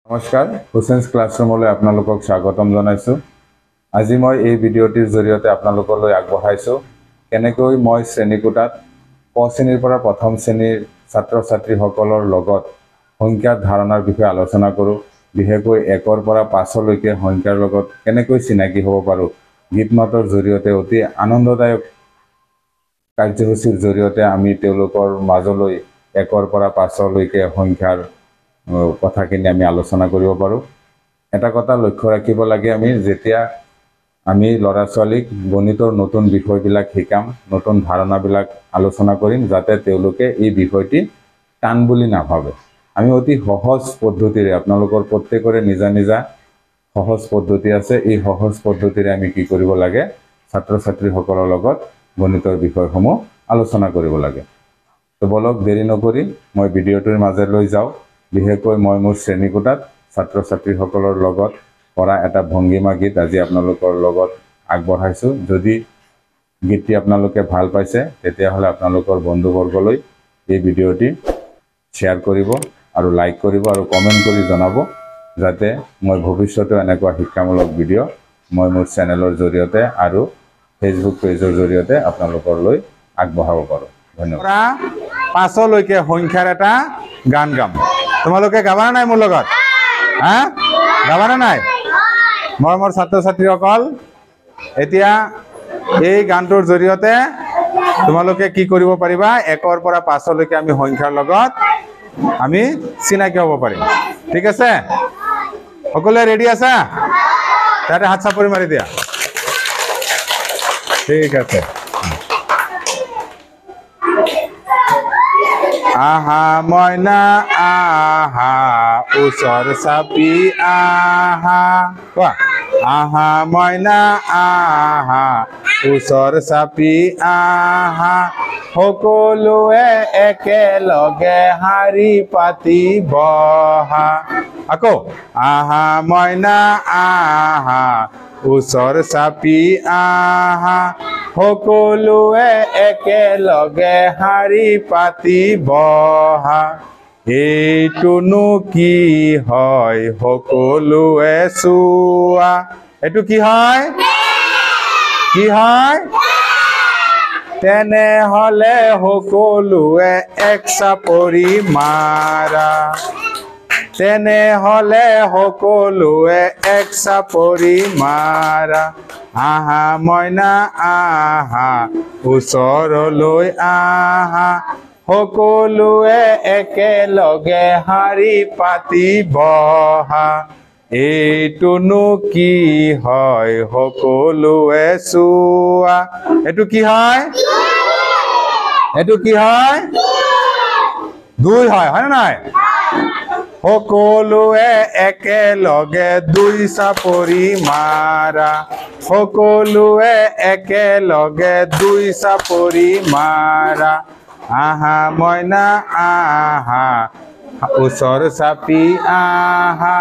নমস্কাৰ, হুছেইনছ ক্লাছৰুমলৈ আপোনালোকক স্বাগতম জনাইছোঁ। আজি মই এই ভিডিঅ'টিৰ জৰিয়তে আপোনালোকলৈ আগবঢ়াইছোঁ কেনেকৈ মই শ্ৰেণীকোঠাত ক শ্ৰেণীৰ পৰা প্ৰথম শ্ৰেণীৰ ছাত্ৰ ছাত্ৰীসকলৰ লগত সংখ্যাৰ ধাৰণাৰ বিষয়ে আলোচনা কৰোঁ। বিশেষকৈ 1ৰ পৰা 5লৈকে সংখ্যাৰ লগত কেনেকৈ চিনাকি হ'ব পাৰোঁ, গীত মাতৰ জৰিয়তে অতি আনন্দদায়ক কাৰ্যসূচীৰ জৰিয়তে আমি তেওঁলোকৰ মাজলৈ 1ৰ পৰা 5লৈকে সংখ্যাৰ কথাখিনি আমি আলোচনা কৰিব পাৰোঁ। এটা কথা লক্ষ্য ৰাখিব লাগে, আমি যেতিয়া আমি ল'ৰা ছোৱালীক গণিতৰ নতুন বিষয়বিলাক শিকাম, নতুন ধাৰণাবিলাক আলোচনা কৰিম, যাতে তেওঁলোকে এই বিষয়টি টান বুলি নাভাবে। আমি অতি সহজ পদ্ধতিৰে, আপোনালোকৰ প্ৰত্যেকৰে নিজা নিজা সহজ পদ্ধতি আছে, এই সহজ পদ্ধতিৰে আমি কি কৰিব লাগে, ছাত্ৰ ছাত্ৰীসকলৰ লগত গণিতৰ বিষয়সমূহ আলোচনা কৰিব লাগে। তো বলক, দেৰি নকৰি মই ভিডিঅ'টোৰ মাজলৈ যাওঁ। বিশেষকৈ মই মোৰ শ্ৰেণীকোঠাত ছাত্ৰ ছাত্ৰীসকলৰ লগত কৰা এটা ভংগীমা গীত আজি আপোনালোকৰ লগত আগবঢ়াইছোঁ। যদি গীতটি আপোনালোকে ভাল পাইছে, তেতিয়াহ'লে আপোনালোকৰ বন্ধুবৰ্গলৈ এই ভিডিঅ'টি শ্বেয়াৰ কৰিব আৰু লাইক কৰিব আৰু কমেণ্ট কৰি জনাব, যাতে মই ভৱিষ্যতেও এনেকুৱা শিক্ষামূলক ভিডিঅ' মই মোৰ চেনেলৰ জৰিয়তে আৰু ফেচবুক পেজৰ জৰিয়তে আপোনালোকলৈ আগবঢ়াব পাৰোঁ। ধন্যবাদ। 5লৈকে সংখ্যাৰ এটা গান গাম। তোমালোকে গাবানে নাই মোৰ লগত? হা, গাবানে নাই? মৰমৰ ছাত্ৰ ছাত্ৰীসকল, এতিয়া এই গানটোৰ জৰিয়তে তোমালোকে কি কৰিব পাৰিবা, 1ৰ পৰা 5লৈকে আমি সংখ্যাৰ লগত আমি চিনাকি হ'ব পাৰিম। ঠিক আছে? সকলোৱে ৰেডি আছা? তাতে হাত চাপৰি মাৰি দিয়া। ঠিক আছে। আহা মইনা আহা, ওচৰ চাপি আহা। কোৱা, আহা মইনা আহা, ওচৰ চাপি আহা, সকলোৱে একেলগে শাৰী পাতি বহা। আকৌ, আহা মইনা আহা, ওচৰ চাপি আহা, সকলোৱে একেলগে শাৰী পাতি বহা। এইটোনো কি হয় সকলোৱে চোৱা। এইটো কি হয়? কি হয়? তেনেহলে সকলোৱে এক চাপৰি মাৰা। তেনেহলে সকলোৱে এক চাপৰি মাৰা। আহা মইনা আহা, ওচৰলৈ আহা, সকলোৱে একেলগে শাৰী পাতি বহা। এইটোনো কি হয় সকলোৱে চোৱা। এইটো কি হয়? এইটো কি হয়? 2 হয়, হয় নে নহয়? সকলোৱে একেলগে 2 চাপৰি মাৰা। সকলোৱে একেলগে 2 চাপৰি মাৰা। আহা মইনা আহা, ওচৰ চাপি আহা,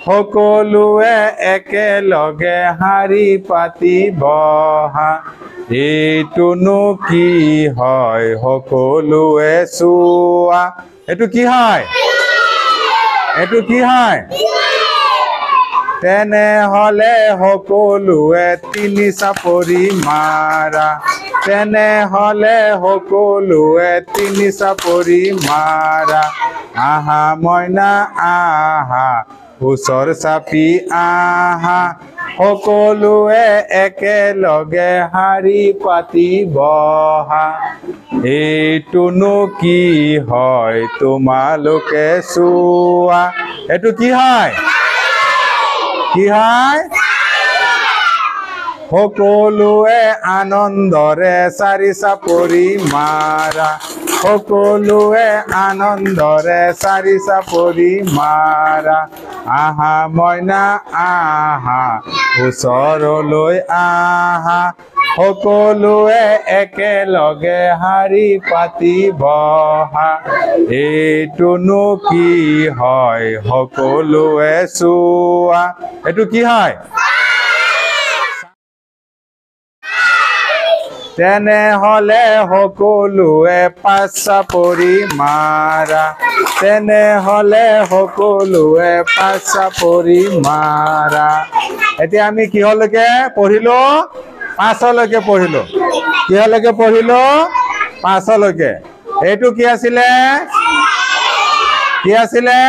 সকলোৱে একেলগে শাৰী পাতি বহা। এইটোনো কি হয় সকলোৱে চোৱা। এইটো কি হয়? এইটো কি হয়? তেনেহলে সকলোৱে 3 চাপৰি মাৰা। তেনেহলে সকলোৱে 3 চাপৰি মাৰা। আহা মইনা আহা, ওচৰ চাপি আহা, সকলোৱে একেলগে শাৰী পাতি বহা। এইটোনো কি হয় তোমালোকে চোৱা। এইটো কি হয়? কি হয়? সকলোৱে আনন্দৰে 4 চাপৰি মাৰা। সকলোৱে আনন্দৰে 4 চাপৰি মাৰা। আহা মইনা আহা, ওচৰলৈ আহা, সকলোৱে একেলগে শাৰী পাতি বহা। এইটোনো কি হয় সকলোৱে চোৱা। এইটো কি হয়? তেনেহলে সকলোৱে পাঁচ চাপৰি মাৰা, তেনেহলে সকলোৱে পাঁচ চাপৰি মাৰা। এতিয়া আমি কিহলৈকে পঢ়িলো? পাঁচলৈকে পঢ়িলো। কিহলৈকে পঢ়িলো? পাঁচলৈকে। এইটো কি আছিলে? কি আছিলে?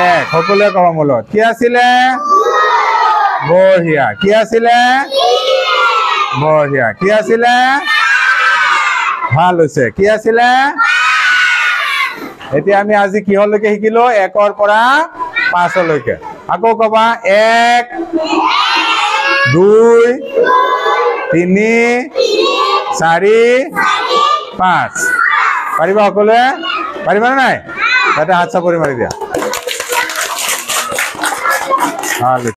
এক। সকলোৱে ক'ব মোৰ লগত, কি আছিলে? বঢ়িয়া। কি আছিলে? বঢ়িয়া। কি আছিলে? ভাল হৈছে। কি আছিলে? এতিয়া আমি আজি কিহলৈকে শিকিলো? একৰ পৰা পাঁচলৈকে। আকৌ কবা, 1 2 3 4 5। পাৰিবা সকলোৱে? পাৰিবা নে নাই? তাতে হাত চাপৰি মাৰি দিয়া। ভাল।